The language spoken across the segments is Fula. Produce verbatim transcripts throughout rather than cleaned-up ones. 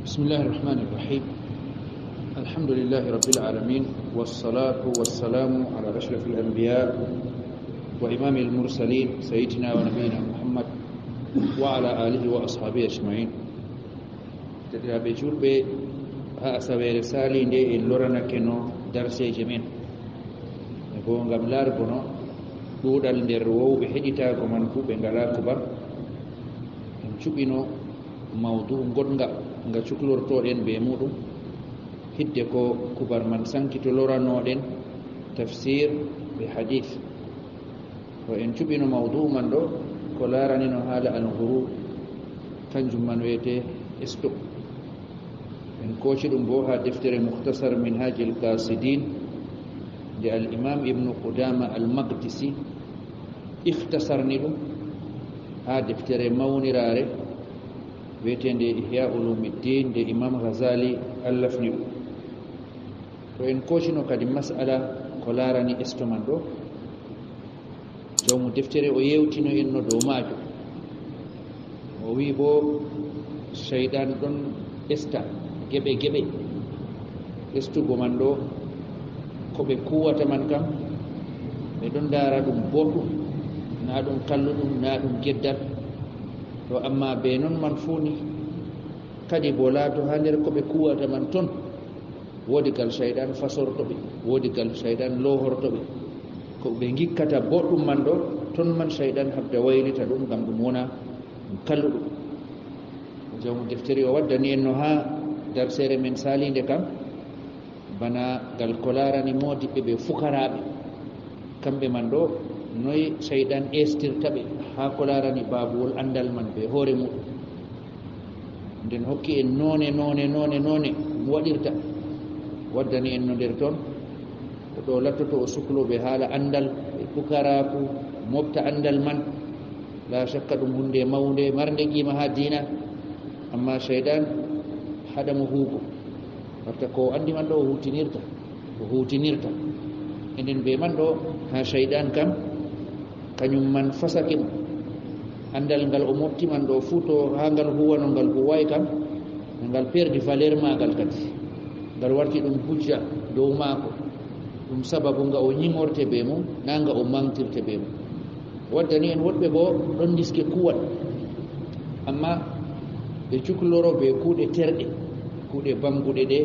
بسم الله الرحمن الرحيم. الحمد لله رب العالمين، والصلاة والسلام على أشرف الأنبياء وإمام المرسلين سيدنا ونبينا محمد وعلى آله وأصحابه أجمعين. Teddiraaɓe juulɓe, haa asaweere saaliinde en loranakeno darseeje men. E boo ngam laargono ɗuuɗal nder wowɓe heɗitaago man fuu ɓe ngalaa kubar, en cuɓino mawdu ngoɗnga nga cuklortooɗen bee muuɗum, hidde ko kubar man saŋkito loranooɗen tafsir bee hadiis. To en cuɓino mawdu man ɗo, ko laaranino haala al-ghurur, kanjum man wiyetee esto. En kooci ɗum boo haa deftere Mukhtasar Minhajil Qasidin nde al-Imam Ibnu Qudama al-Maqdisi ikhtasarni ɗum haa deftere mawniraare wiyeteende Ihya Ulumiddin nde Imam Ghazali allafni ɗum. To en koocino kadi mas'ala ko laarani esto man ɗo, jawmu deftere o yeewtino en no dow maajum. O wi'i boo, seyɗan ɗon esta geɓe geɓe. Estugo man ɗo, ko ɓe kuuwata man kam, ɓe ɗon ndaara ɗum booɗɗum, naa ɗum kalluɗum, naa ɗum geddal. To ammaa bee non man fuu ni, kadi boo laato haa nder ko ɓe kuuwata man ton, woodi gal seyɗan fasorto ɓe, woodi gal seyɗan loohorto ɓe. Ko ɓe ngikkata booɗɗum man ɗo, ton man seyɗan habda waylita ɗum ngam ɗum wona ɗum kalluɗum. Jawmu deftere o waddani en no haa darseere men saaliinde kam, bana gal ko laarani moodiɓɓe bee fukaraaɓe. Kamɓe man ɗo, noy seyɗan eestirta ɓe haa ko laarani baabuwol anndal man bee hoore muuɗum. Nden hokki en noone, noone, noone, noone ɗum waɗirta. Waddani en no nder ton. Ko ɗo lattoto o suklo bee haala anndal, bee pukaraaku, mooɓta anndal man. Laa shakka ɗum huunde mawnde, marnde qiima haa diina. Ammaa seyɗan haɗa mo huugo. Warta ko o anndi man ɗo o huutinirta. O huutinirta. E nden bee man ɗo, haa seyɗan kam, kanyum man fasake mo. Anndal ngal o mooɓti man ɗo fuu, to haa ngal huuwano ngal huuwaay kam, ngal perdi valeur maagal kadi. Ngal warti ɗum hujja dow maako. Ɗum sababu nga o nyiŋorte bee mum, naa nga o maŋgtirte bee mum. Waddani en woɗɓe boo ɗon ndiske kuuwal. Ammaa ɓe cukloro bee kuuɗe terɗe, kuuɗe baŋguɗe ɗe,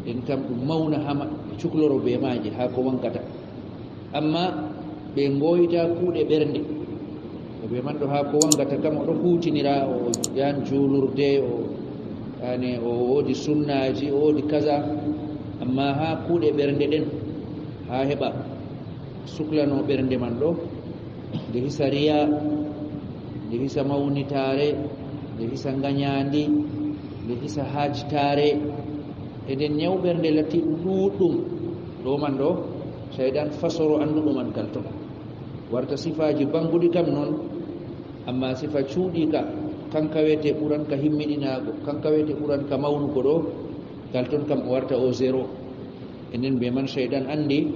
ɗen kam ɗum mawna haa maɓɓe, ɓe cukloro bee maaje haa ko waŋgata. Ammaa ɓe ngooyta kuuɗe ɓernde. E bee man ɗo haa ko waŋgata kam o ɗo huutinira, o yahan juulurde, o, yani, o woodi sunnaaji, o woodi kaza. Ammaa haa kuuɗe ɓernde ɗen, haa heɓa suklano ɓernde man ɗo, nde hisa riya, nde hisa mawnitaare, nde hisa ngaɲaandi, nde hisa haajtaare. E nden nyaw ɓernde latti ɗuuɗɗum ɗo man ɗo, seyɗan fasoro annduɗo man kal ton. Warta sifaaji baŋguɗi kam non, ammaa sifa cuuɗiika, kanka wiyetee ɓuranka himmiɗinaago, kanka wiyetee ɓuranka mawnugo ɗo, kal ton kam o warta o zero. E nden bee man seyɗan anndi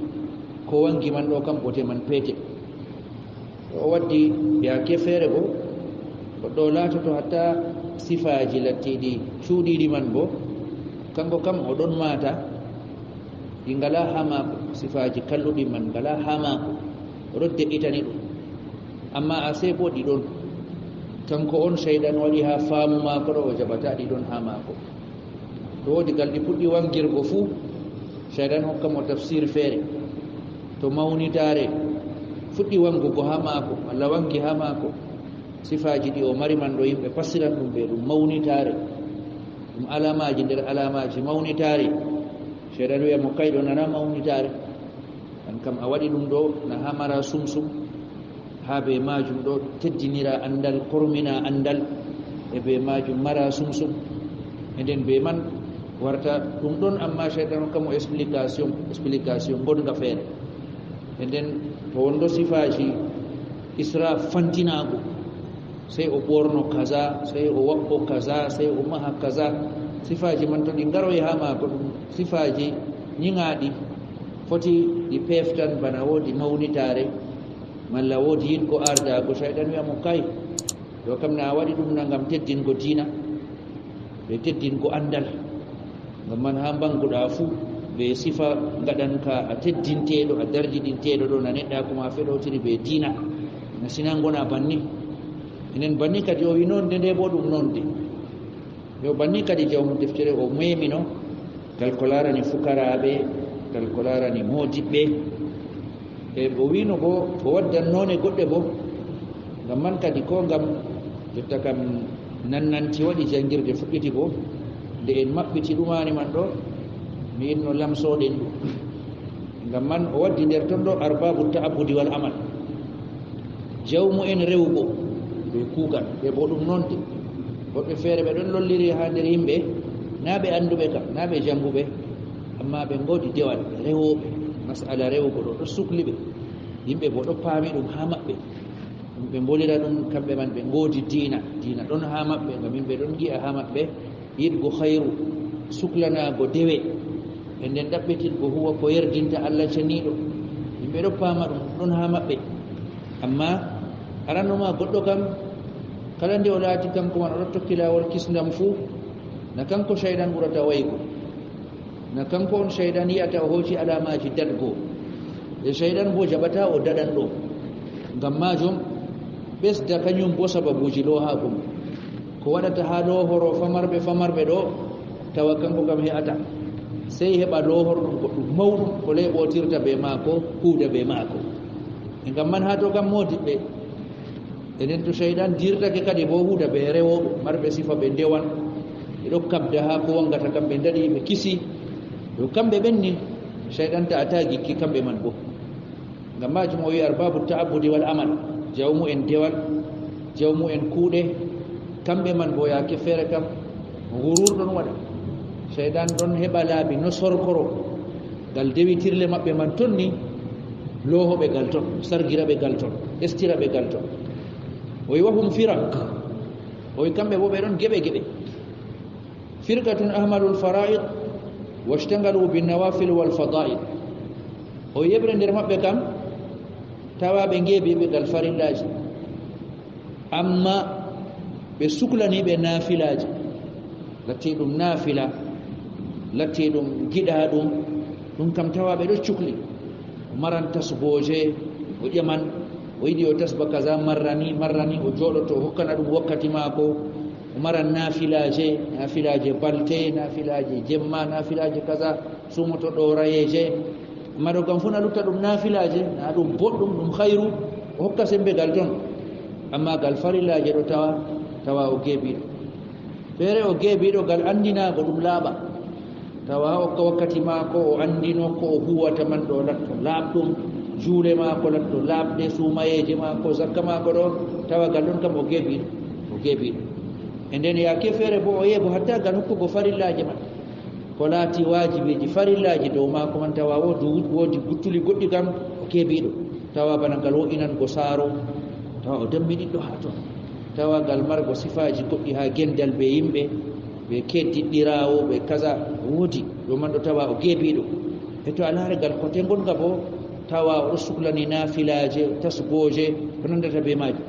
ko waŋgi man ɗo kam bote man peetel. O waddi yaake feere boo, goɗɗo laatoto hatta sifaaji lattiiɗi cuuɗiiɗi man boo, kaŋko kam o ɗon maata, ɗi ngalaa haa maako, sifaaji kalluɗi man ngalaa haa maako, o ɗon de'itani ɗum. Ammaa asee boo ɗi ɗon, kaŋko on seyɗan waɗi haa faamu maako ɗo o jaɓata ɗi ɗon haa maako. To woodi gal ɗi puɗɗi waŋgirgo fuu, seyɗan hokka mo tafsir feere. To mawnitaare fuɗɗi waŋgugo haa maako, malla waŋgi haa maako, sifaaji ɗi o mari man ɗo yimɓe fasiran ɗum bee ɗum mawnitaare. Ɗum alaamaaji nder alaamaaji mawnitaare. Seyɗan wi'a mo, "Kay ɗo nana mawnitaare." An kam a waɗi ɗum ɗo na haa mara sumsum. Haa bee maajum ɗo teddinira anndal, kormina anndal, e bee maajum mara sumsum. E nden bee man warta ɗum ɗon, ammaa seyɗan hokka mo explication, explication ngoɗnga feere. E nden to wonɗo sifaaji israf, fantinaago, sey o ɓorno kaza, sey o waɗɗo kaza, sey o maha kaza. Sifaaji man to ɗi ngaroyi haa maako, ɗum sifaaji nyiŋaaɗi, foti ɗi peeftan bana woodi mawnitaare, malla woodi yiɗgo aardaago. Seyɗan wi'a mo, "Kay, ɗo kam na a waɗi ɗum na ngam teddingo diina?" ɓe teddingo anndal. Ngam man, haa mbannguɗa fuu, ɓe sifa ngaɗan ka a teddinteeɗo, a darjidinteeɗo ɗo, na neɗɗaaku ma feɗotiri be diina, na sina ngona banni. Enen banni kadi o wi noon de, nde bo ɗum noon de. Yo banni kadi jawmu deftere o memino, ngal ko laarani fukaraaɓe, ngal ko laarani moodiɓɓe. E o wiino bo, o waddan noone goɗɗe bo. Ngam man kadi, ko ngam jotta kam nannanti waɗi janngirde fuɗɗiti bo, nde en maɓɓiti ɗumaani man ɗo, mi inno lamsooɗen ɗum. Ngam man o waddi nder ton ɗo arbaabu ta'abbudi wal amal. Jawmu'en rewugo be kuugal, ɓe bo ɗum noon de. Woɓɓe feere ɓe ɗon lolliri haa nder yimɓe, naa ɓe annduɓe kam, naa ɓe jannguɓe, ammaa ɓe ngoodi dewal, rewooɓe. Mas'ala rewugo ɗo, ɗo sukli ɓe. Yimɓe bo ɗo paami ɗum haa maɓɓe. Ɗum ɓe mbolira ɗum kamɓe man, ɓe ngoodi diina. Diina ɗon haa maɓɓe, ngam yimɓe ɗon ngi'a haa maɓɓe yiɗgo khayru, suklanaago dewe, e nden ɗaɓɓitingo huwa ko yerdinta Allah ceniiɗo. Yimɓe ɗo paama ɗum, ɗon haa maɓɓe. Ammaa aranno ma goɗɗo kam, kala nde o laati kanko man o ɗo tokki laawol kisndam fuu, na kanko ceyɗan ɓurata waygo. Na kanko on ceyɗan yi'ata o hooci alaamaaji daɗgo. E ceyɗan bo jaɓata o daɗan ɗo. Ngam maajum, ɓesda kanyum bo sababuuji loohaago mo. Ko waɗata haa loohoro famarɓe famarɓe ɗo, tawa kanko kam he'ata. Sey heɓa loohorɗum goɗɗum mawɗum, ko leeɓotirta be maako, huuda be maako. E ngam man haa to kam moodiɓɓe, enen to ceyɗan dirtake kadi bo huuda be rewooɓe, marɓe sifa ɓe ndewan. Ɓe ɗo kabda haa ko wangata kam ɓe ndaɗi ɓe kisi. Yo kamɓe ɓenni, ceyɗan ta'ata gikki kamɓe man bo. Ngam maajum o wi'i arbaabu ta'abbudi wal amal, jawmu'en dewal, jawmu'en kuuɗe, kamɓe man bo yaake feere kam, gurur ɗon waɗa. Ceyɗan ɗon heɓa laabi no sorkoro, gal dewitirle maɓɓe man ton ni, loohoɓe gal ton, sargiraɓe gal ton, estiraɓe gal ton. O wi'i wa hum firaq, o wi'i kamɓe bo ɓe ɗon geɓe geɓe. Firqatun ahmalul fara'id, washtangalu bin nawafil wal fada'il. O yeɓre nder maɓɓe kam, tawa ɓe ngeebi ɓe gal farillaaji, amma ɓe suklani ɓe naafilaaji. Latti ɗum naafila, latti ɗum giɗa ɗum, ɗum kam tawa ɓe ɗo cukli. O maran tasbooje, o ƴaman, o yiɗi o tasba kaza marrani, marrani, o jooɗoto, o hokkana ɗum wakkati maako. O maran naafilaaje, naafilaaje balte, naafilaaje jemma, naafilaaje kaza, sumoto ɗo rayeeje. Amma ɗo kam fuu na lutta ɗum naafilaaje, na ɗum boɗɗum, ɗum khayru, o hokka sembe gal ton. Amma gal farillaaje ɗo tawa, tawa o geebiiɗo. Feere o geebiiɗo gal anndinaago ɗum laaɓa. Tawa o hokka wakkati maako, o anndino ko o huwata man ɗo latto laaɓɗum, juule maako latto laaɓɗe, suumayeeje maako, zakka maako ɗo, tawa gal ɗon kam o geebiiɗo, o geebiiɗo. E nden yaake feere bo o yeebo hatta gal hokkugo farillaaje man. Ko laati waajibiiji, farillaaji dow maako man, tawa woodi, woodi guttuli goɗɗi kam o geebiiɗo. Tawa bana ngal wo'inango saaro, tawa o dammiɗiɗɗo haa ton. Tawa ngal margo sifaaji goɗɗi haa gendal be yimɓe, be keddiɗɗiraawo, be kaza, woodi. Ɗo man ɗo tawa o geebiiɗo. E to a laari ngal kote ngonga bo, tawa o ɗo suklani naafilaaje, tasbooje, ko nandata be maaji.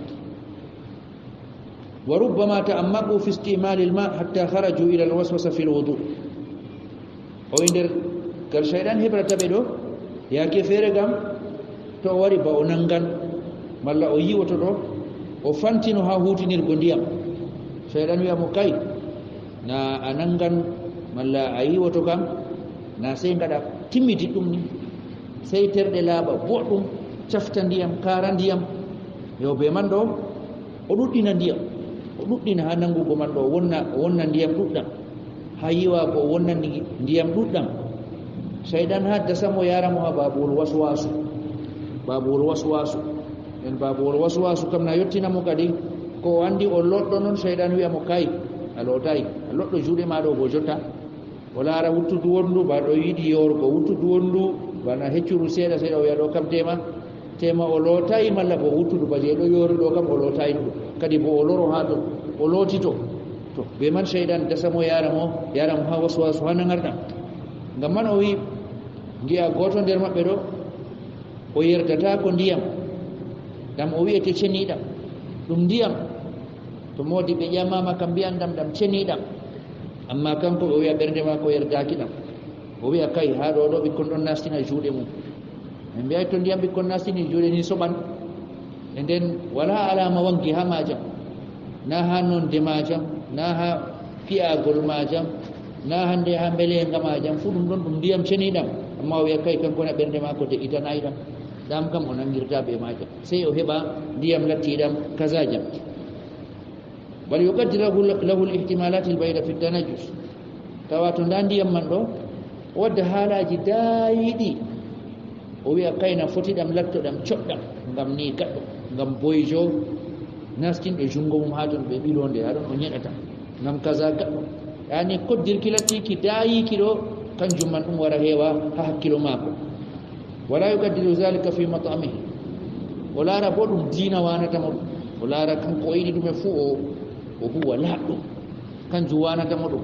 Wa rubbama ta'ammaqu fi isti'malil ma hatta kharaju ila al-waswasa fil wudu. O wi'i nder gal shayɗan hebrata ɓe ɗo, yaake feere gam to o wari ba o nangan, malla o yi'oto ɗo, o fantino haa huutinirgo ndiyam. Shayɗan wi'a mo, "Kay, na a nangan, malla a yi'oto kam, na sey ngaɗa timmidi ɗum ni. Sey terɗe laaɓa boɗɗum, cafta ndiyam, kaara ndiyam." Yo be man ɗo, o ɗuɗɗina ndiyam, o ɗuɗɗina haa nangugo man ɗo, o wonna, o wonna ndiyam ɗuɗɗam, haa yiwa ko o wonna ndi-, ndiyam ɗuɗɗam. Shayɗan haa dasa mo, yara mo haa babuwol waswasu. Babuwol waswasu. Nden babuwol waswasu kam na yottina mo kadi, ko o andi o loɗɗo non, shayɗan wi'a mo, "Kay, a lootaay, a loɗɗo juuɗe ma ɗo bo jotta." O laara wuttudu wondu, ba ɗo yiɗi yoorgo wuttudu wondu, bana heccuru seeɗa seeɗa, o wi'a, "Ɗo kam teema, teema o lootaay, malla bo wuttudu ba je ɗo yoori ɗo kam o lootaay ɗum." Kadi bo o loro haa ton, o lootito. To, be man shayɗan dasa mo, yara mo, yara mo haa waswasu, haa nangarɗam. Ngam man o wi'i, ngi'a gooto nder maɓɓe ɗo, o yerdataako ndiyam. Ɗam o wi'ete ceniiɗam. Ɗum ndiyam. To moodi ɓe ƴamama kam mbi'an ɗam, ɗam ceniiɗam. Amma kanko o wiya ɓernde maako yerdaaki ɗam. O wiya kay, haa ɗo ɗo ɓikkon ɗon nastina juuɗe mum. Min mbiyay to ndiyam ɓikkon nastini juuɗe ni soɓan. E nden walaa alaama wangi haa maajam. Na haa nonde maajam, na haa piyagol maajam, na hande haa mbelenga maajam. Fuu ɗum ɗon ɗum ndiyam ceniɗam. Amma o wiya kay kanko na ɓernde maako de itanaay ɗam. Ɗam kam o nangirta be maajam. Sey o heɓa ndiyam lattiɗam kazajam. Bal yuqaddiru lahu, lahu al-ihtimalat al-ba'ida fi at-tanajjus. Tawa to nda ndiyam man ɗo, o wadda haalaaji daayiɗi. O wi'a kayna foti ɗam latto ɗam coɗɗam, ngam ni gaɗɗo, ngam boyjo nastinɗo jungo mum haa ton ɓe ɓilonde, haa ɗon o nyeɗata. Ngam kaza gaɗɗo. Yani koddirki latti ki daayiiki ɗo, kanjum man ɗum wara heewa haa hakkilo maako. Wala yuqaddiru zalika fi mat'amihi. O laara bo ɗum diina wanata mo ɗum. O laara kanko o yiɗi ɗume fuu o, o huwa laaɓɗum. Kanjum wanata mo ɗum.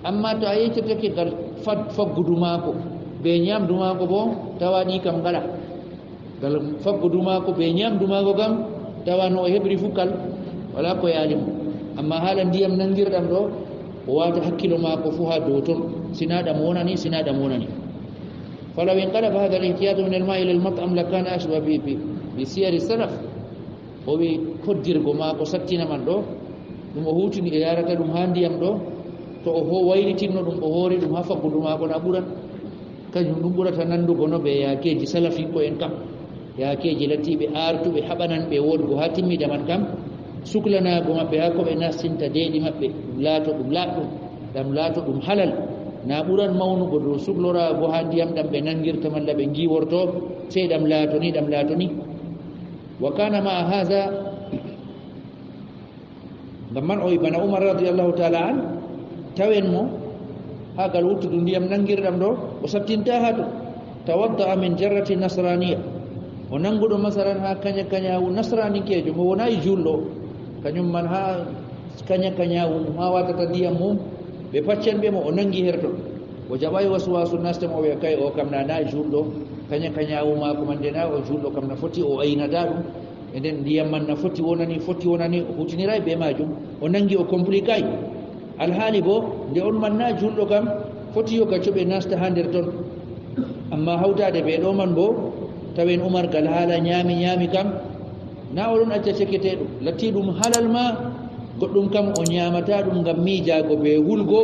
Amma to a yeccotoke ngal fag-, faggudu maako, be nyamdu maako bo, tawa ɗi kam ngala. Ngal faggudu maako be nyamdu maako kam, tawa no o heɓri fuu kal, wala ko yaali mo. Amma haala ndiyam nangirɗam ɗo, o wata hakkilo maako fuu haa dow ton. Sina ɗam wonani, sina ɗam wonani. Falaw inqalaba hadha al-ihtiyatu min al-ma'i ila al-mat'am lakana ashbaha bi, bi, bi siyari salaf. O wi koddirgo maako sattina man ɗo, ɗum o huutini e yarata ɗum haa ndiyam ɗo, to o ho-, waylitinno ɗum, o hoori ɗum haa faggudu maako na ɓuran. Kanjum ɗum ɓurata nandugo no be yaakeeji salafiiko en kam. Yaakeeji latiiɓe aartuɓe haɓananɓe woɗgo haa timmida man kam. Suklanaago maɓɓe haa ko ɓe nastinta deeɗi maɓɓe, ɗum laato ɗum laaɓɗum, ɗam laato ɗum halal. Na ɓuran mawnugo dow sukloraago haa ndiyam ɗam ɓe nangirta malla ɓe ngiiworto, sey ɗam laato ni, ɗam laato ni. Wa kana ma'a hadha, ngam man o wi bana Umar radiyallahu ta'ala an, tawen mo haa gal wuttudu ndiyam nangirɗam ɗo, o sattinta haa to. Tawadda'a min jarrati nasraniya. O nanguɗo masalan haa kanya-kanyawu nasraninkeejo, mo wonayi juulɗo. Kanyum man haa kanya-kanyawu mum, haa watata ndiyam mum, ɓe paccan ɓe mo, o nangi her ton. O jaɓayi waswasu nasta mo, o wi'a kay o kam na, na juulɗo. Kanya-kanyawu maako man de na o juulɗo kam na foti o aynata ɗum. E nden ndiyam man na foti wonani, foti wonani, o hutiniray be maajum. O nangi o compliquay. Alhaali bo, nde on man na juulɗo kam, foti yo ka coɓe nasta haa nder ton. Amma hawtaade be ɗo man bo, tawen Umar gal haala nyaami, nyaami kam, na o ɗon acca ceketeeɗum. Latti ɗum halal ma, goɗɗum kam o nyaamata ɗum ngam miijaago be hulgo,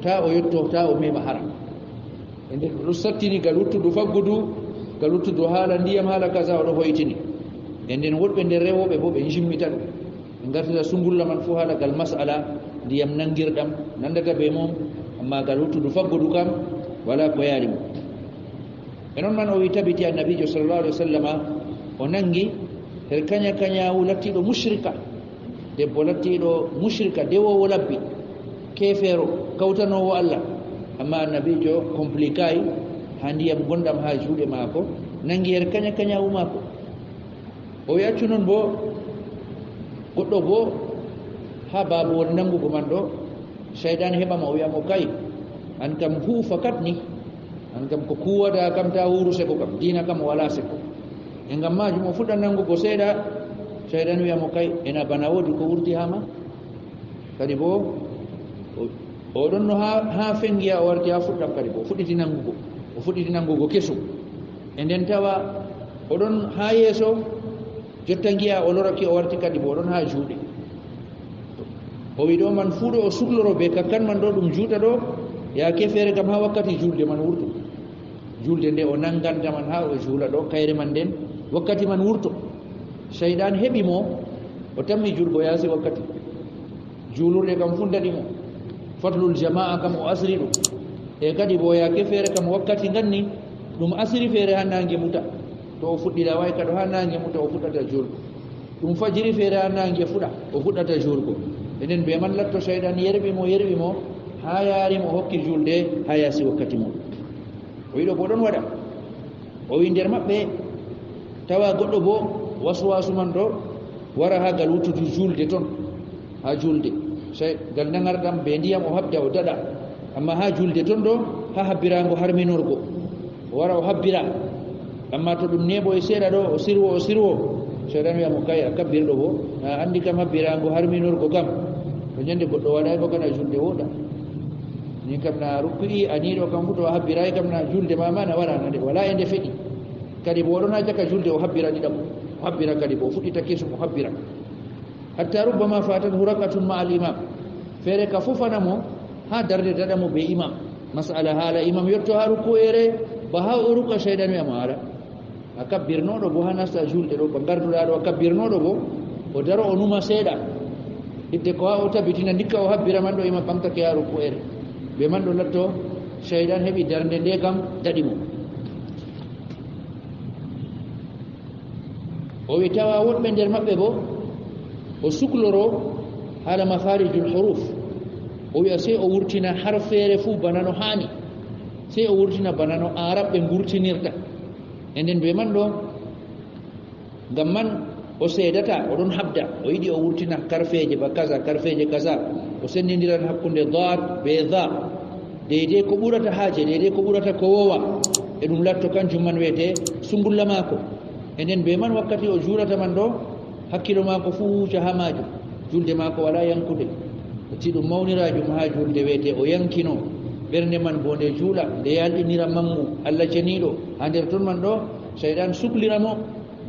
ta o yotto, ta o meema haram. E nden ɗum sattini gal wuttudu faggudu, gal wuttudu haala ndiyam, haala kaza, o ɗo hoytini. E nden woɗɓe nder rewooɓe bo ɓe njimmita ɗum. Ɓe ngartira sungulla man fuu haala gal mas'ala ndiyam nangirɗam, nandata be mum, amma gal wuttudu faggudu kam, wala ko yaali mo. E non man o wi tabiti Annabiijo sallallahu alaihi wasallama, o nangi her kanya-kanyawu lattiiɗo mushrika, debbo lattiiɗo mushrika, dewoowo labbi, keefeero, kawtanoowo Allah. Amma Annabiijo compliquay haa ndiyam gonɗam haa juuɗe maako, nangi her kanya-kanyawu maako. O wi accu non bo, goɗɗo bo haa baabowol nangugo man ɗo, Seyɗan heɓa mo, o wi'a mo kay, an kam hu'u fakat ni, an kam ko kuwata kam ta wuuru seko kam, diina kam wala seko. E ngam maajum o fuɗɗa nangugo seeɗa, Seyɗan wi'a mo kay, ena bana woodi ko wurti haa ma? Kadi bo, o, o ɗon no haa, haa fengiya o warti haa fuɗɗam kadi bo, o fuɗɗiti nangugo, o fuɗɗiti nangugo kesum. E nden tawa o ɗon haa yeeso, jotta ngi'a o lorake o warti kadi bo o ɗon haa juuɗe. O wi ɗo man fuu ɗo o sukloro be kakkan man ɗo ɗum juuta ɗo, yaake feere kam haa wakkati juulde man wurto. Juulde nde o nanganta man haa o juula ɗo, kayre man nden, wakkati man wurto. Seyɗan heɓi mo, o tammi juulgo yaasi wakkati. Juulirde kam fuu ndaɗi mo. Fadlul jamaa kam o asri ɗum. E kadi bo yaake feere kam wakkati nganni, ɗum asri feere haa naange muta. To o fuɗɗiraway kadi haa naange muta o fuɗɗata juulgo. Ɗum fajiri feere haa naange fuɗa, o fuɗɗata juulgo. Enen be man latto Seyɗan yerɓi mo, yerɓi mo, haa yaari mo o hokki juulde haa yaasi wakkati mum. O yiɗo bo ɗon waɗa. O wi nder maɓɓe, tawa goɗɗo bo waswasu man ɗo wara haa gal wuttudu juulde ton, haa juulde. Sey gal nangarɗam be ndiyam o haɓda o daɗa. Amma haa juulde ton ɗo, haa habbiraango harminorgo. O wara o habbira. Amma to ɗum neeɓo e seeɗa ɗo, o sirwo, o sirwo. Seyɗan wi'a mo kay a kabbirɗo bo, a anndi kam habbiraango harminorgo kam. To nyande goɗɗo waɗay bo kana juulde wooɗa. Ni kam na rukku'i, a ni ɗo kam fu to a habbiraay kam na julde ma ma na wala na de, wala e nde feɗi. Kadi bo o ɗon ha caka julde o habbira ɗiɗaɓo. O habbira kadi bo o fuɗɗita kesum o habbira. Hatta rubbama fatathu rak'atun ma'al imam. Feere ka fofana mo ha darde daɗa mo be imam. Mas'ala hala imam yotto ha rukku'ere ba ha o rukka shaydan wi'a mo ala. A kabbirnoɗo bo ha nasta julde ɗo, ba garduɗa ɗo a kabbirnoɗo bo, o daro o numa seeɗa. Hidde ko ha o tabitina ndikka o habbira man ɗo ima ɓamtake ha rukku'ere. Be man ɗo latto, shaydan heɓi darnde nde kam daɗi mo. O wi tawa woɗɓe nder maɓɓe bo, o sukloro hala makharijul huruf. O wi'a sey o wurtina har feere fu bana no hani. Sey o wurtina bana no Arabɓe ngurtinirta. E nden be man ɗo, ngam man o seedata, o ɗon habda, o yiɗi o wurtina karfeeje ba kaza, karfeeje kaza. O sendindiran hakkunde dad be dha. Deydey ko ɓurata haaje, deydey ko ɓurata ko wowa. E ɗum latto kanjum man wiyete sungulla maako. E nden be man wakkati o juulata man ɗo, hakkilo maako fuu wuja ha maajum. Julde maako wala yankude. Ti ɗum mawniraajum ha julde wiyete o yankino. Ɓernde man bo nde juula, nde yalɗinira mangu Allah ceniiɗo. Ha nder ton man ɗo, shaydan suklira mo.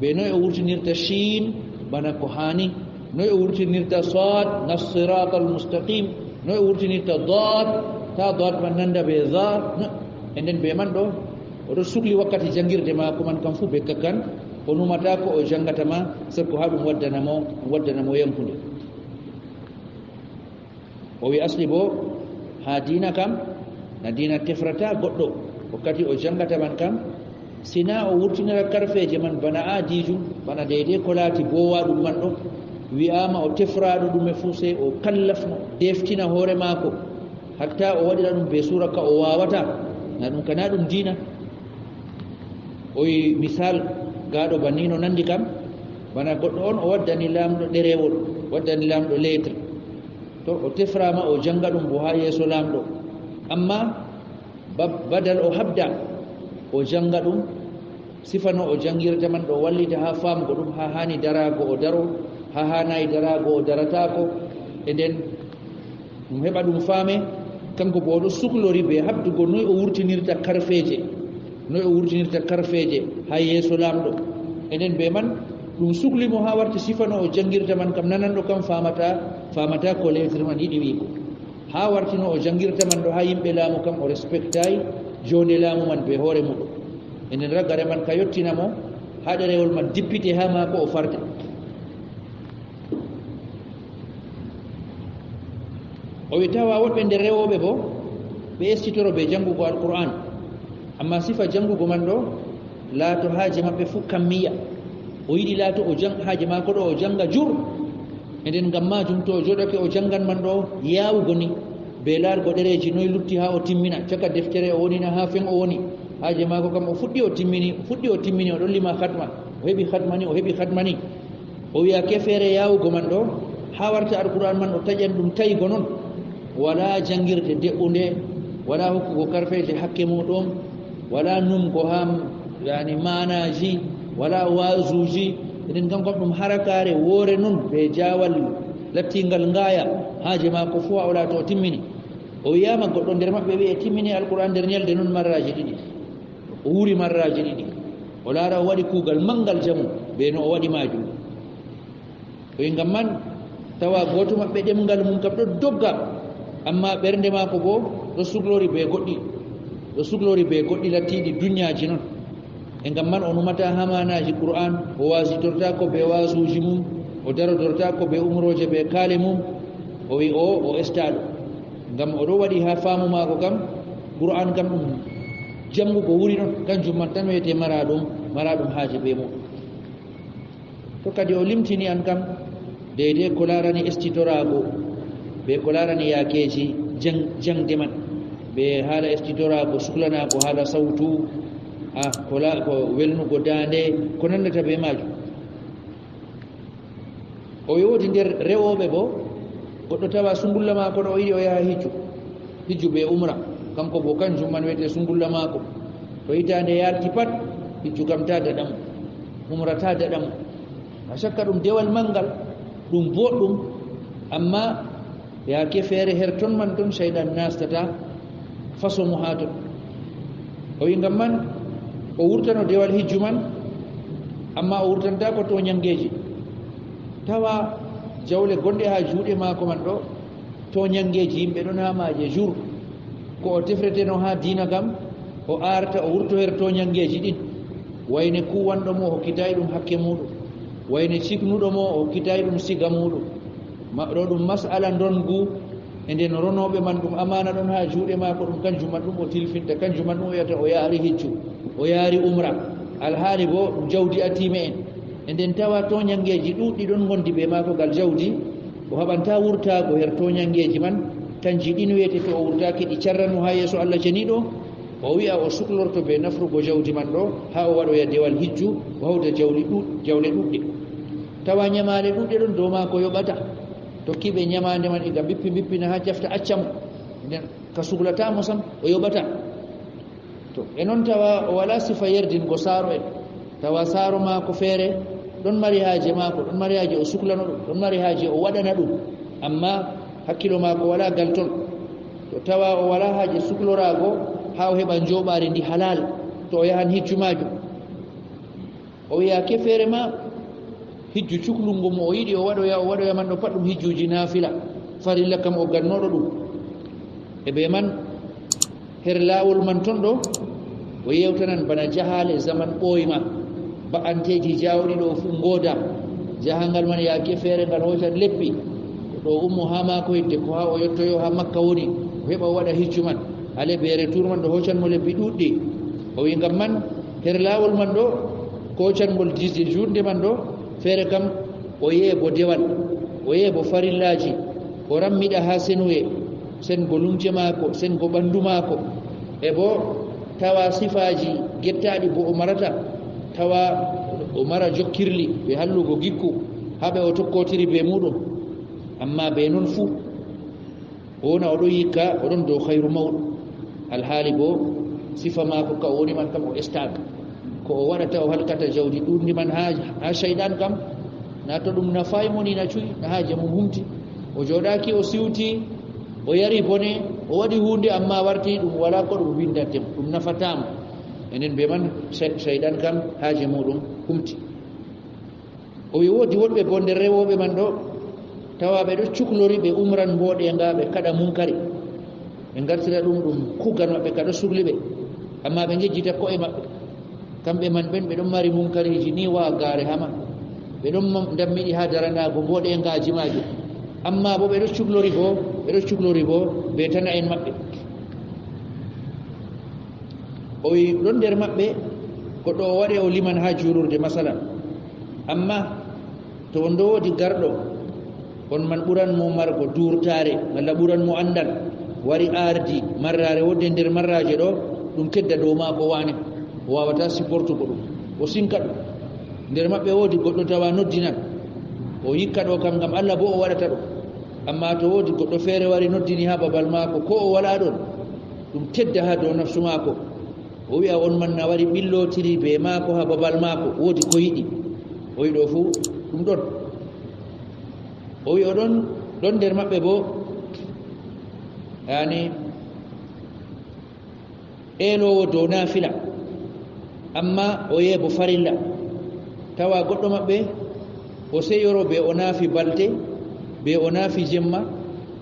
Be noy o wurtinirta shin bana ko hani, noy o wurtinirta sad na siratal mustaqim, noy o wurtinirta dad, ta dad man nanda be dha. No, e nden be man ɗo, o ɗo sukli wakkati jangirde maako man kam fu be kakkan, o numata ko o jangata ma, sakko ha ɗum waddana mo, ɗum waddana mo yankude. O wi asli bo, ha diina kam, na diina tefrata goɗɗo, wakkati o jangata man kam, sina o wurtinira karfeeje man bana aadijum, bana deydey ko laati bowaɗum man ɗo, wi'ama o tefraɗo ɗume fu sey o kallafno, deftina hoore maako, hatta o waɗira ɗum be sura ka o wawata, na ɗum kana ɗum diina. O wi misal, gaɗo banni no nandi kam, bana goɗɗo on o waddani lamɗo ɗerewol, waddani lamɗo lettre. To o teframa o janga ɗum bo ha yeeso lamɗo. Amma ba-, badal o habda, o janga ɗum, sifa no o jangirta man ɗo wallita ha famgo ɗum, ha hani darago o daro, ha hanayi darago o daratako. E nden ɗum heɓa ɗum faame, kanko bo o ɗo suklori be habdugo noy o wurtinirta karfeeje, noy o wurtinirta karfeeje ha yeeso lamɗo. E nden be man ɗum sukli mo ha warti sifa no o jangirta man kam nananɗo kam famata, famata ko lettre man yiɗi wi'go. Ha warti no o jangirta man ɗo ha yimɓe laamu kam o respectayi jonde laamu man be hoore muɗum. E nden ragare man ka yottina mo ha ɗerewol man dippite ha maako o farta. O wi tawa woɗɓe nder rewooɓe bo, ɓe estitoro be jangugo Alqur'an. Amma sifa jangugo man ɗo, laato haaje maɓɓe fu kammiya. O yiɗi laato o jang-, haaje maako ɗo o janga jur. E nden ngam majum to o joɗake o jangan man ɗo, yawugo ni, be laargo ɗereji noy lutti ha o timmina, caka deftere o woni na ha fen o woni. Haaje maako kam o fuɗɗi o timmini, o fuɗɗi o timmini, o ɗon lima khatma. O heɓi khatma ni, o heɓi khatma ni. O wi'a ke feere yawugo man ɗo, ha warta Alqur'an man o taƴan ɗum tawigo non. Wala jangirde de'unde, wala hokkugo karfeeje hakke muɗum, wala numgo ha, yani, maanaji, wala waazuji. Enen kam, kam ɗum harakaare woore non be jawal lattingal ngaaya, haaje maako fuu ha o laato o timmini. O wi'ama goɗɗo nder maɓɓe wi'e timmini Alqur'an nder nyalde non marraji ɗiɗi. O wuri marraji ɗiɗi. O laara o waɗi kuugal mangal jamu be no o waɗi majum. O wi ngam man, tawa gooto maɓɓe ɗemngal mum kam ɗo dogga, amma ɓernde maako bo ɗo suklori be goɗɗi, ɗo suklori be goɗɗi lattiiɗi dunyaaji non. E ngam man o numata ha maanaaji Qur'an, o waasitortaako be waasuuji mum, o darodortaako be umrooje be kaale mum. O wi o, o estaaɗo. Ngam o ɗo waɗi ha faamu maako kam, Qur'an kam ɗum janngugo wuri non, kanjum man tan wiyete maraaɗum, maraaɗum haaje be muɗum. To kadi o limtini an kam, deydey ko laarani estitoraago, be ko laarani yaakeeji jang-, jaŋde man, be haala estitoraago, suklanaago haala sawtu, a, ko la-, ko welnugo daande, ko nanndata be maajum. O woodi nder rewooɓe bo, goɗɗo tawa sungulla maako ɗo o yiɗi o yaha hijju. Hijju be umra, kanko bo kanjum man wiyete sungulla maako. To hitaande yalti pat, hijju kam ta daɗa mo, umra ta daɗa mo. A shakka ɗum dewal manngal, ɗum boɗɗum, amma yaake feere her ton man ton shayɗan nastata, façon mo haa ton. O wi ngam man, o wurtano dewal hijju man, amma o wurtantaako tooñanngeeji. Tawa jawle gonɗe haa juuɗe maako man ɗo, tooñanngeeji yimɓe ɗon haa maaje jour. Ko o tefreteno haa diina kam, o arta o wurto her tooñanngeeji ɗin. Wayne kuwanɗo mo o hokkitaay ɗum hakke muuɗum. Wayne ciknuɗo mo o hokkitaay ɗum siga muuɗum. Ma-, ɗo ɗum mas'ala ndongu, e nden ronooɓe man ɗum amaana ɗon haa juuɗe maako, ɗum kanjum man ɗum o tilfinta, kanjum man ɗum o wiyata o yaari hijju, o yaari umra. Alhaali bo ɗum jawdi atiime en. E nden tawa tooñanngeeji ɗuuɗɗi ɗon ngondi bee maako gal jawdi, o haɓanta wurtaago her tooñanngeeji man, kanji ɗin wiyete to o wurtaaki ɗi carran mo haa yeeso Allah ceniiɗo, o wi'a o suklorto bee nafrugo jawdi man ɗo, haa o waɗoya dewal hijju, o hawta jawli ɗuuɗ-, jawle ɗuuɗɗe. Tawa nyamaale ɗuuɗɗe ɗon dow maako yoɓata. Tokki ɓe nyamaande man iga mbippi mbippina haa cafta acca mo. Nden ka suklata mo sam, o yoɓata. To, e non tawa o wala sifa yerdingo saaro en. Tawa saaro maako feere ɗon mari haaje maako, ɗon mari haaje o suklano ɗum, ɗon mari haaje o waɗana ɗum. Amma hakkilo maako wala gal ton. To tawa o wala haaje sukloraago haa o heɓa njooɓaari ndi halal, to o yahan hijju maajum. O wi'a ke feere ma, hijju cuklungo mo o yiɗi o waɗoya, o waɗoya man ɗo pat ɗum hijjuuji naafila. Farilla kam o gannooɗo ɗum. E bee man, her laawol man ton ɗo, o yewtanan bana jahaale zaman ɓooyma. Ba'anteeji jaawɗi ɗo fuu ngooda. Jahangal man yaake feere ngal hoocan lebbi. Ɗo ummo haa maako hidde ko haa o yottoyo haa Makka woni, o heɓa o waɗa hijju man. Aller be retour man ɗo hoocan mo lebbi ɗuuɗɗi. O wi ngam man, her laawol man ɗo, koocangol disde juutnde man ɗo, feere kam, o yeebo dewal, o yeebo farillaaji, o rammiɗa haa senuye, sengo lumce maako, sengo ɓandu maako, e bo tawa sifaaji gettaaɗi bo o marata, tawa o mara jokkirli ɓe hallugo gikku, haa ɓe o tokkotiri be muuɗum. Amma be non fuu, o wona o ɗon yikka, o ɗon dow hayru mawɗo. Alhaali bo, sifa maako ka o woni man kam o estaaka. Ko o waɗata o halkata jawdi ɗuuɗndi man haa, haa ceyɗan kam, na to ɗum nafaay mo ni na cuy, na haaje mum humti. O jooɗaaki o siwti, o yari bone, o waɗi huunde amma warti ɗum walaa ko ɗum winndante mo, ɗum nafataa mo. Enen be man, ce-, ceyɗan kam haaje muuɗum humti. O wi woodi woɗɓe bo nder rewooɓe man ɗo, tawa ɓe ɗo cuklori, ɓe umran mbooɗeeŋga, ɓe kaɗa munkari. Ɓe ngartira ɗum, ɗum kuugal maɓɓe ka ɗo sukli ɓe. Amma ɓe ngejjita ko'e maɓɓe. Kamɓe man ɓen, ɓe ɗon mari munkariiji ni waagaare hama. Ɓe ɗon mam-, ndammiɗi haa daranaago mbooɗeeŋgaaji maaji. Amma bo ɓe ɗo cuklori bo, ɓe ɗo cuklori bo be tana'en maɓɓe. O wi ɗon nder maɓɓe, goɗɗo o waɗe o liman haa juulurde, masalan. Amma to on ɗo woodi garɗo, on man ɓuran mo margo duurtaare, malla ɓuran mo anndal, wari aardi marraare wodde nder marraaje ɗo, ɗum tedda dow maako waane, o waawataa siportugo ɗum, o sinka ɗum. Nder maɓɓe woodi goɗɗo tawa noddinan, o yikka ɗo kam ngam Allah boo o waɗata ɗum. Amma to woodi goɗɗo feere wari noddini haa babal maako, ko o walaa ɗon, ɗum tedda haa dow nafsu maako. O wi'a on man na wari ɓillotiri be maako haa babal maako, woodi ko yiɗi. O wi'i ɗo fuu ɗum ɗon. O wi'i o ɗon, ɗon nder maɓɓe boo, yani, eeloowo dow naafila, amma o yeebo farilla. Tawa goɗɗo maɓɓe, o seyoro be o naafi balte, be o naafi jemma,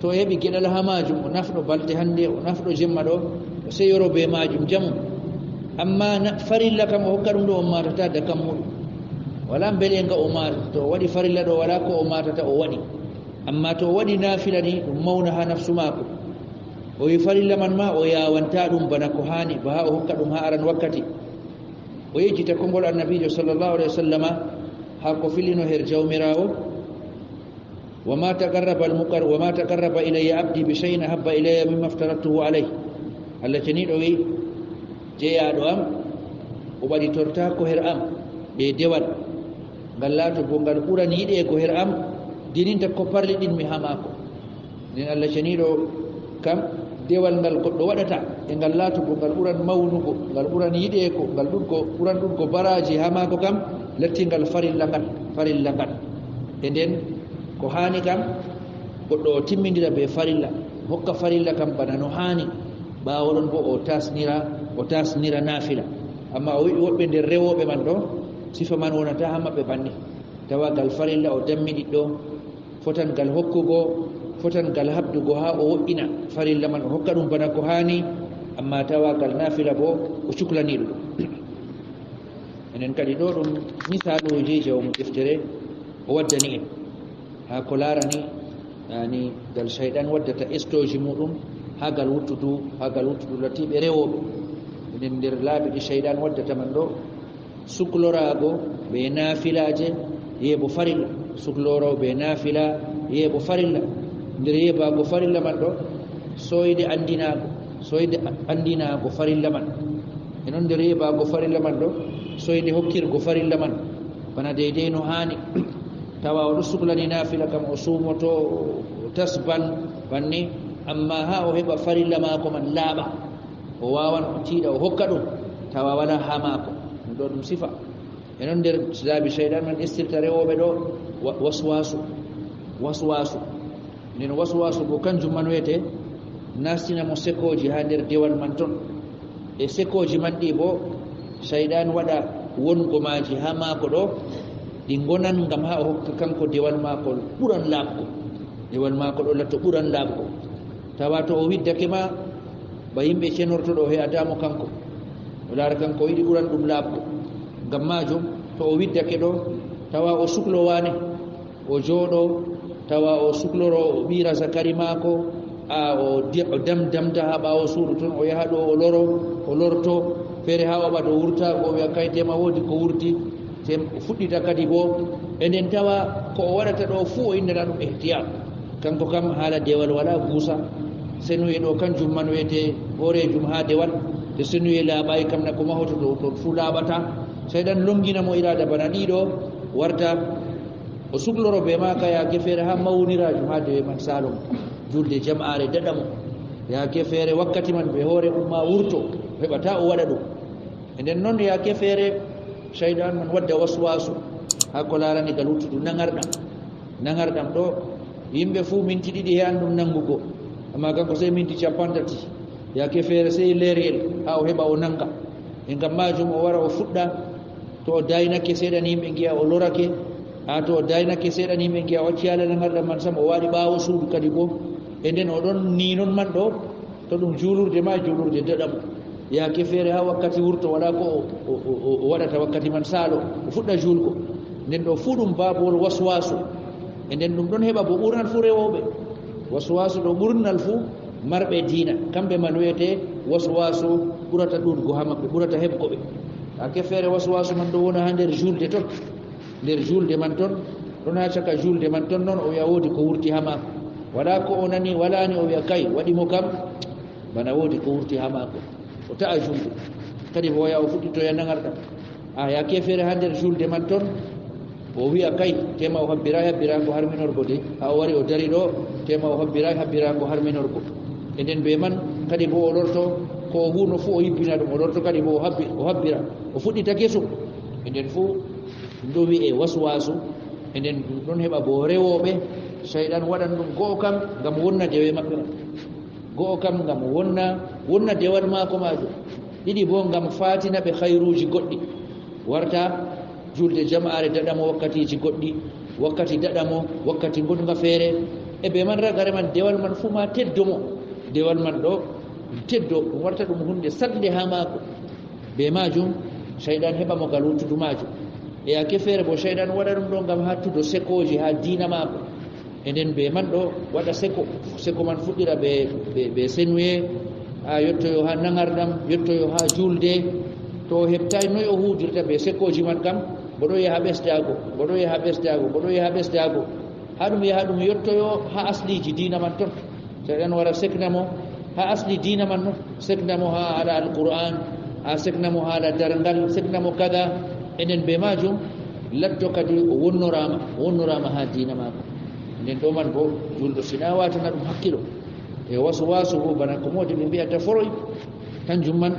to o heɓi geɗal haa maajum, o nafɗo balte hannde, o nafɗo jemma ɗo, o seyoro be maajum jamu. Amma na, farilla kam o hokka ɗum ɗo o maatata dakam muuɗum. Walaa mbeleeŋga o maatata, to o waɗi farilla ɗo, walaa ko o maatata o waɗi. Amma to o waɗi naafila ni, ɗum mawna haa nafsu maako. O wi farilla man ma, o yaawantaa ɗum bana ko haani, ba haa o hokka ɗum haa aran wakkati. O yejjita konngol Annabiijo sallallahu alayhi wa sallama, haa ko fillino her Jawmiraawo, "Wa ma taqarraba al-muqar-, wa ma taqarraba ilayya abdi bi shay'in ahabba ilayya mimma aftaradtuhu alayh." Allah ceniiɗo wi, "Jeyaaɗo am, o ɓaditortaako her am be dewal, ngal laato bo ngal ɓuran yiɗeego her am, dininta ko parliɗinmi haa maako." Nden Allah ceniiɗo kam, dewal ngal goɗɗo waɗata, e ngal laato bo ngal ɓuran mawnugo, ngal ɓuran yiɗeego, ngal ɗuɗgo, ɓuran ɗuɗgo baraaji haa maako kam, latti ngal farilla ngal, farilla ngal. E nden ko haani kam, goɗɗo o timmindira be farilla, hokka farilla kam bana no haani. Ɓaawo ɗon bo o tasnira, o tasnira nafila. Amma o wi'i woɓɓe nder rewooɓe man ɗo, sifa man wonata haa maɓɓe banni. Tawa gal farilla o dammiɗi ɗo, fotan gal hokkugo, fotan gal habdugo haa o wo'ina farilla man, o hokka ɗum bana ko haani, amma tawa gal nafila bo o cuklani ɗum. Enen kadi ɗo ɗum misaaluuji je o mo deftere o waddani en. Haa ko laarani, yani, gal shayɗan waddata estoji muɗum haa gal wuttudu, haa gal wuttudu latiiɓe rewooɓe. Enen nder laabi ɗi shayɗan waddata man ɗo, sukloraago be naafilaaje, yeebo farilla. Sukloraago be naafila, yeebo farilla. Nder yeebaago farilla man ɗo, soyde anndinaago, soyde anndinaago farilla man. E non nder yeebaago farilla man ɗo, soyde hokkirgo farilla man. Bana deydey no haani. Tawa o ɗo suklani naafila kam, o suumoto, o tasban, banni, amma haa o heɓa farilla maako man laaɓa. O waawan o tiiɗa, o hokka ɗum, tawa wala haa maako. Ɗum ɗo ɗum sifa. E non nder laabi shayɗan man estirta rewooɓe ɗo, wa-, waswasu. Waswasu. Nden waswasu bo kanjum man wiyete nastina mo sekooji haa nder dewal man ton. E sekooji man ɗi bo, shayɗan waɗa wongo maaji haa maako ɗo, ɗi ngonan ngam haa o hokka kanko dewal maako ɓuran laaɓgo. Dewal maako ɗo latto ɓuran laaɓgo. Tawa to o widdake ma, ba yimɓe cenorto ɗo he'ata mo kanko. O laara kanko o yiɗi ɓuran ɗum laaɓgo. Ngam maajum, to o widdake ɗo, tawa o suklo waane, o jooɗo, tawa o sukloro, o ɓiira zakari maako, a o di-, o dam-, damta haa ɓaawo suudu ton, o yaha ɗo, o loro, o lorto, feere haa o ɓato wurta, o wi'a kay tema woodi ko wurti, tem-, o fuɗɗita kadi bo. E nden tawa ko o waɗata ɗo fuu o innata ɗum ihtiyat. Kanko kam haala dewal wala guusa. Senuye ɗo kanjum man wiyete hooreejum haa dewal. To senuye laaɓaay kam na ko mahoto ɗo ton fuu laaɓata. Sey ɗan longina mo iraada bana ɗiɗo warta. O sukloro be maaka yaake feere haa mawniraajum haa dewe man saalon. Julde jam'aare daɗa mo. Yaake feere wakkati man be hoore umma wurto. O heɓata o waɗa ɗum. E nden non yaake feere shayɗan man wadda waswasu haa ko laarani gal wuttudu naŋarɗam. Naŋarɗam ɗo, yimɓe fuu minti ɗiɗi he'an ɗum naŋgugo, amma kanko sey minti cappanɗe tati. Yaake feere sey leeriyel haa o heɓa o naŋga. E ngam maajum o wara o fuɗɗa, to o daynake seeɗan yimɓe ngi'a o lorake, haa to o daynake seeɗan yimɓe ngi'a o acci haala naŋarɗam man sam, o waɗi ɓaawo suudu kadi boo. E nden o ɗon ni non man ɗo, to ɗum juulurde ma, juulurde daɗa mo. Yaake feere haa wakkati wurto, wala ko o, o, o, o waɗata wakkati man saalo, o fuɗɗa juulgo. Nden ɗo fuu ɗum baabowol waswasu. E nden ɗum ɗon heɓa bo ɓurnal fuu rewooɓe. Waswasu ɗo ɓurnal fuu marɓe diina. Kamɓe man wiyete waswasu ɓurata ɗuuɗgo haa maɓɓe, ɓurata heɓgo ɓe. Yaake feere waswasu man ɗo wona haa nder juulde ton. Nder juulde man ton, ɗon haa caka juulde man ton non o wi'a woodi ko wurti haa maako. Wala ko o nani, wala ni o wi'a kay, waɗi mo kam, bana woodi ko wurti haa maako. O ta'a juulde. Kadi bo o yaha o fuɗɗitoya naŋarɗam. A yaake feere haa nder juulde man ton, o wi'a kay, tema o habbiraay habbiraango harminorgo de. Haa o wari o dari ɗo, tema o habbiraay habbiraango harminorgo. E nden be man, kadi bo o lorto, ko o huuno fuu o yibbina ɗum, o lorto kadi bo o habbi-, o habbira. O fuɗɗita kesum. E nden fuu ɗum ɗo wi'e waswasu. E nden ɗum ɗon heɓa bo rewooɓe, shayɗan waɗan ɗum go'o kam ngam wonna dewe maɓɓe. Go'o kam ngam wonna, wonna dewal maako maajum. Ɗiɗi bo ngam faatina ɓe hayruuji goɗɗi. Warta juulde jam'aare daɗa mo wakkatiiji goɗɗi, wakkati daɗa mo, wakkati ngonga feere. E be man ragare man dewal man fuu ma teddo mo. Dewal man ɗo teddo, ɗum warta ɗum huunde saɗnde haa maako. Be maajum, shayɗan heɓa mo gal wuttudu maajum. E yaake feere bo, shayɗan waɗa ɗum ɗo ngam hattudo sekooji haa diina maako. E nden be man ɗo waɗa seko, seko man fuɗɗira be, be, be senuye, haa yottoyo haa naŋarɗam, yottoyo haa juulde. To o heɓtaay noy o huudirta be sekooji man kam, bo ɗo yaha ɓesdaago, bo ɗo yaha ɓesdaago, bo ɗo yaha ɓesdaago. Haa ɗum yaha ɗum yottoyo haa asliiji diina man ton. Shayɗan wara sekna mo haa asli diina man no, sekna mo haa haala Alqur'aan, haa sekna mo haala darngal, sekna mo kada. E nden be maajum, latto kadi o wonnoraama, o wonnoraama haa diina maako. Nden ɗo man bo, juulɗo si na waatana ɗum hakkilo. E waswasu bo, bana ko moodi ɓe mbi'ata foroy, kanjum man,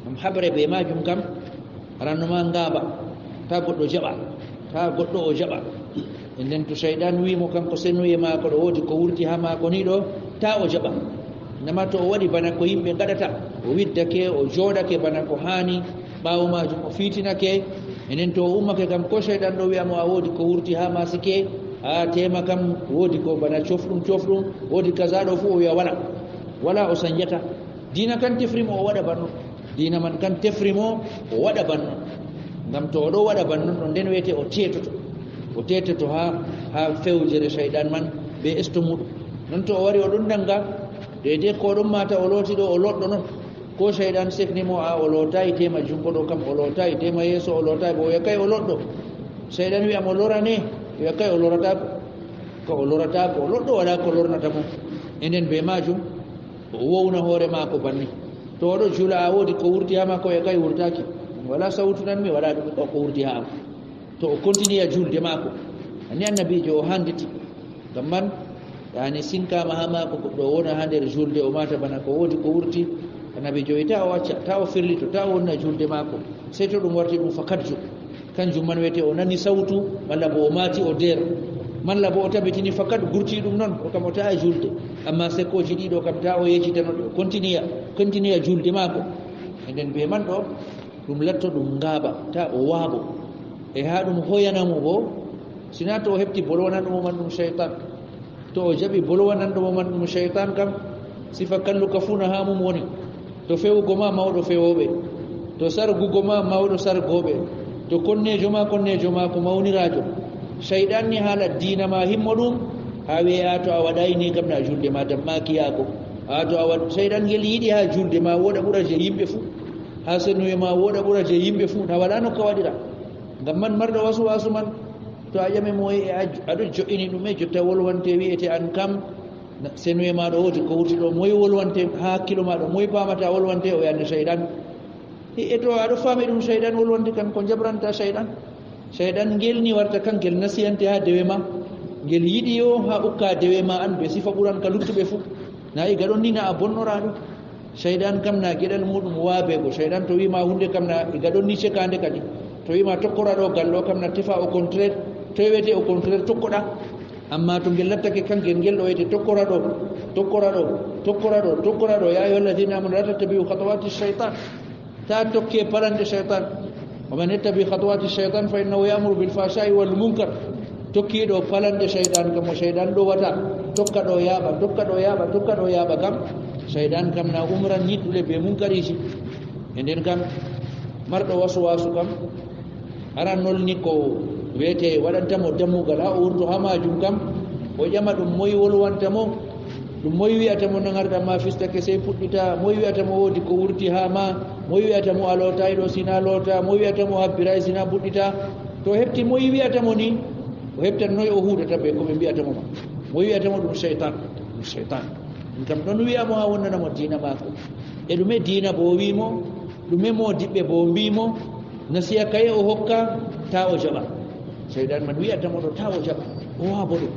ɗum haɓre be maajum kam, ranno ma ngaaba, taa goɗɗo jaɓa, taa goɗɗo o jaɓa. E nden to shayɗan wi'i mo kanko senuye maako ɗo woodi ko wurti haa maako ni ɗo, taa o jaɓa. Nama to o waɗi bana ko yimɓe ngaɗata, o widdake, o jooɗake bana ko haani, ɓaawo maajum o fiitinake, enen to o ummake kam, ko seyɗan ɗo wi'a mo a woodi ko wurti haa ma sike, a teema kam woodi ko bana cofɗum cofɗum, woodi kaza ɗo fuu o wi'a wala. Wala o sanjata. Diina kan tefri mo o waɗa bannon. Diina man kan tefri mo o waɗa bannon. Ngam to o ɗo waɗa bannon ɗon, nden weete o teetoto. O teetoto haa, haa fewjere seyɗan man bee esto muuɗum. Non to o wari o ɗon nanga, deydey ko o ɗon maata o looti ɗo, o lootɗo non. Ko seyɗan sekni mo a o lootaay, teema junngo ɗo kam o lootaay, teema yeeso o lootaay, bo o wi'a kay o lootɗo. Seyɗan wi'a mo lora ne, wi'a kay o lorataako. Ka o lorataako, o lootɗo walaa ko lornata mo. E nden bee maajum, o wowna hoore maako banni. To o ɗo jula a woodi ko wurti haa maako, o wi'a kay wurtaaki. Walaa sawtu nanmi, walaa ɗume, ko ko wurti haa am. To o kontiniya julde maako. Anni annabiijo o handiti. Ngam man, yani sinkaama haa maako goɗɗo o wona haa nder julde o maata bana ko woodi ko wurti. Annabiijo wi'i ta o acca, ta o firlito, ta o wonna julde maako. Sey to ɗum warti ɗum fakatjo. Kanjum man wi'ete o nani sawtu, malla bo o maati o der. Malla bo o tabitini fakat gurti ɗum non, o kam o ta'a julde. Amma sekkooji ɗiɗo kam ta o yejitano ɗe, o kontiniya, kontiniya julde maako. E nden bee man ɗo, ɗum latto ɗum ngaaba, ta o waabo. E haa ɗum hoyana mo bo, sina to o heɓti bolwananɗo mo man ɗum seytan. To o jaɓi bolwananɗo mo man ɗum seytan kam, sifa kalluka fuu na haa mum woni. To fewugo ma mawɗo fewooɓe, to sargugo ma mawɗo sargooɓe, to konneejo ma konneejo maako mawniraajo. Seyɗan ni haala diina ma himmo ɗum, haa wi'e a to a waɗaay ni kam na julde ma dammaaki yaako. A to a waɗ-, seyɗan ngel yiɗi haa julde ma wooɗa ɓura je yimɓe fuu. Haa senuwe ma wooɗa ɓura je yimɓe fuu, na walaa no ka waɗira. Ngam man marɗo wasu wasu man, to a ƴame mo e a, aɗo jo'ini ɗum e jotta wolwante wi'ete an kam, na, senuwe ma ɗo woodi ko wurti ɗo, moy wolwante haa hakkilo ma ɗo, moy paamata wolwante o yande seyɗan. E, e to aɗo faami ɗum seyɗan wolwante kan ko jabranta seyɗan. Seyɗan ngel ni warta kan ngel nasiyante haa dewe ma. Ngel yiɗi yo haa ukka dewe ma an be sifa ɓuran ka luttuɓe fuu. Na iga ɗon ni na a bonnoraaɗo. Seyɗan kam na geɗal muɗum waabeego. Seyɗan to wi'ma huunde kam na iga ɗon ni cekaande kadi. To wi'ma tokkora ɗo gal ɗo kam na tefa au contraire. To wi'ete au contraire tokkoɗa. Amma to ngel lattake kan ngel, ngel ɗo wi'ete tokkora ɗo, tokkora ɗo, tokkora ɗo, tokkora ɗo. Ya ayyuhal ladhina amanu la tattabi'u khutuwati shaytan. Ta tokke palanɗe seytan. Wa man yattabi' khutuwati shaytan fa innahu ya'muru bil fahsha'i wal munkar. Tokkiiɗo palanɗe seytan kam, mo seytan ɗowata, tokka ɗo yaaɓa, tokka ɗo yaaɓa, tokka ɗo yaaɓa kam, seytan kam na umran yiɗɗule be munkariiji. E nden kam, marɗo waswasu kam, aran nolni ko weete waɗanta mo dammugal, haa o wurto haa maajum kam, o ƴama ɗum moy wolwanta mo, ɗum moy wi'ata mo nangarɗam ma fistake sey puɗɗita, moy wi'ata mo woodi ko wurti haa ma, moy wi'ata mo a lootaay ɗo sina loota, moy wi'ata mo habbiraay sina buɗɗita. To o heɓti moy wi'ata mo ni, o heɓtan noy o huudata be ko ɓe mbi'ata mo ma. Moy wi'ata mo ɗum seytan, ɗum seytan. Ɗum kam ɗon wi'a mo haa wonnana mo diina maako. E ɗume diina bo wi mo, ɗume moodiɓɓe bo mbi mo, nasiya kaye o hokka, ta o jaɓa. Seyɗan man wi'ata mo ɗo ta o jaɓa, o waabo ɗum.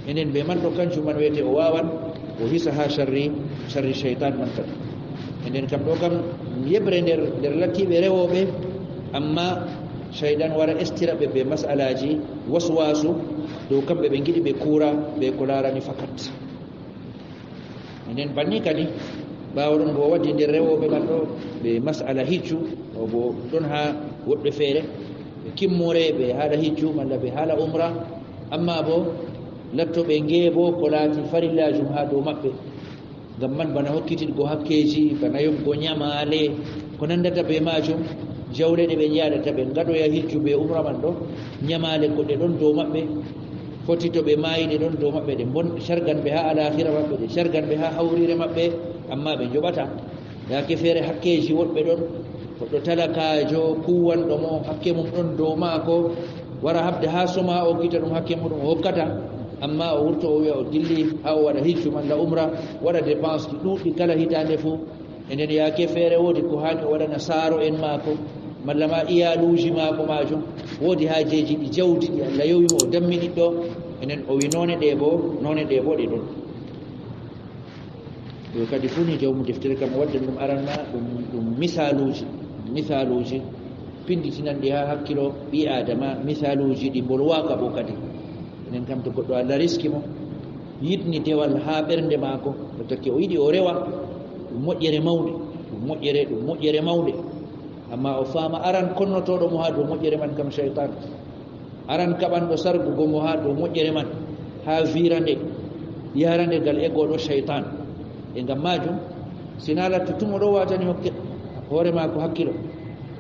Enen be man ɗo kanjum man wiyete o waawan, o hisa haa sharri, sharri seytan man kadi. Enen kam ɗo kam yeɓre nder, nder lattiiɓe rewooɓe, amma seyɗan wara estira ɓe be masalaaji waswasu dow kamɓe ɓe ngiɗi ɓe kuura be ko laarani fakat. Nden banni kadi, ɓaawo ɗon bo o waddi nder rewooɓe man ɗo, ɓe masala hijju, o bo ɗon haa woɗɓe feere, ɓe kimmore, ɓe haala hijju, malla ɓe haala umra, amma bo latto ɓe ngeebo ko laati farillajum haa dow maɓɓe. Ngam man bana hokkititgo hakkeeji, bana yoɓgo nyamaale, ko nandata be maajum, jawle ɗe ɓe njaadata ɓe ngaɗoya hijju be umra man ɗo, nyamaale ko ɗe ɗon dow maɓɓe, foti to ɓe maayi ɗe ɗon dow maɓɓe, ɗe mbon-, cargan ɓe haa alaahira maɓɓe, ɗe cargan ɓe haa hawriire maɓɓe, amma ɓe njoɓata. Yaake feere hakkeeji woɗɓe ɗon, goɗɗo talakaajo kuuwanɗo mo, hakke mum ɗon dow maako, wara haɓde haa soma o hokkita ɗum hakke muɗum o hokkata, amma o wurto o wi'a o dilli haa o waɗa hijju malla umra, waɗa dépense ji ɗuuɗɗi kala hitaande fuu. E nden yaake feere woodi ko haani o waɗana saaro en maako, malla ma iyaaluuji maako maajum. Woodi haajeeji ɗi jawdi ɗi Allah yowi mo o dammini ɗo. E nden o wi noone ɗe bo, noone ɗe bo ɗe ɗon. Ɗo kadi fuu ni jawmu deftere kam o waddan ɗum aran ma ɗum, ɗum misaaluuji, misaaluuji pinnditinanɗi haa hakkilo ɓii Aadama, misaaluuji ɗi mbolwaaka bo kadi. E nden kam to goɗɗo Allah riski mo, yiɗni dewal haa ɓernde maako, o takki o yiɗi o rewa, ɗum moƴƴere mawnde, ɗum moƴƴere, ɗum moƴƴere mawnde. Amma o faama aran konnotooɗo mo haa dow moƴƴere man kam seytaan. Aran kaɓanɗo sargugo mo haa dow moƴƴere man, haa viira nde, yahra nde gal egooɗo seytaan. E ngam maajum, si na lattu tun o ɗo waatani hokke-, hoore maako hakkilo,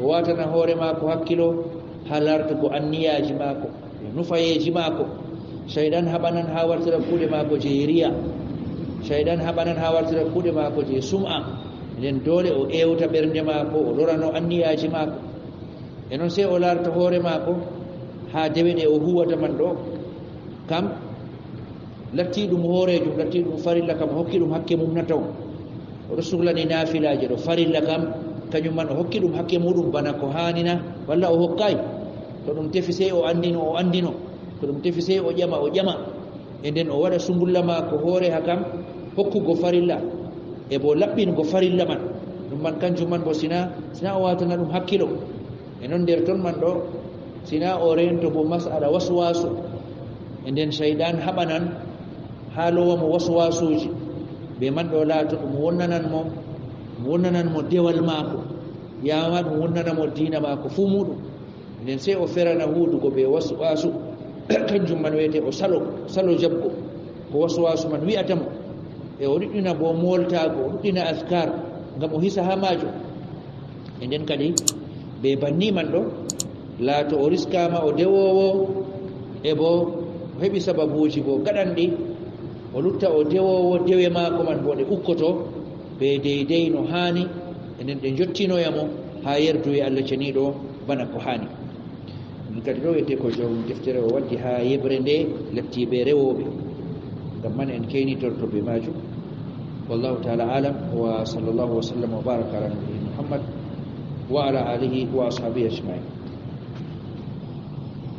o waatana hoore maako hakkilo haa laartugo anniyaaji maako, e nufayeeji maako. Seyɗan haɓanan haa wartira kuuɗe maako jey riya. Seyɗan haɓanan haa wartira kuuɗe maako jey sum'a. Nden doole o ewta ɓernde maako, o lorano anniyaaji maako. E non sey o laarta hoore maako haa dewe ɗe o huwata man ɗo, kam latti ɗum hooreejum, latti ɗum farilla kam, o hokki ɗum hakke mum na taw. O ɗo suklani naafilaaje ɗo farilla kam, kañum man o hokki ɗum hakke muɗum bana ko haani na, walla o hokkaay? To ɗum tefi sey o anndino, o anndino. To ɗum tefi sey o ƴama, o ƴama. E nden o waɗa sungulla maako hooreha kam, hokkugo farilla, e bo laɓɓingo farilla man. Ɗum man kanjum man bo sina, sina o waatana ɗum hakkilo. E non nder ton man ɗo, sina o reento bo mas'ala waswasu. E nden seyɗan haɓanan haa lowa mo waswasuuji. Be man ɗo laato ɗum wonnanan mo, ɗum wonnanan mo dewal maako. Yaama ɗum wonnana mo diina maako fuu muɗum. Nden sey o ferana huudugo be waswasu. Kanjum man wiyete o salo, salo jaɓgo ko waswasu man wi'ata mo. E o ɗuɗɗina bo mooltaago, o ɗuɗɗina azkar ngam o hisa haa maajum. E nden kadi, be banni man ɗo, laato o riskaama o dewoowo, e bo o heɓi sababuuji bo gaɗanɗi, o lutta o dewoowo, dewe maako man bo ɗe ukkoto be deydey no haani, e nden ɗe njottinoya mo haa yerduwe Allah ceniiɗo bana ko haani. Ɗum kadi ɗo wiyete ko jom deftere o waddi haa yeɓre nde lettiiɓe rewooɓe. Ngam man en keynitorto be maajum. Wallahu ta'ala alam, wa sallallahu wa sallam wa baraka ala nabiyyi Muhammad wa ala alihi wa ashabihi ajma'in.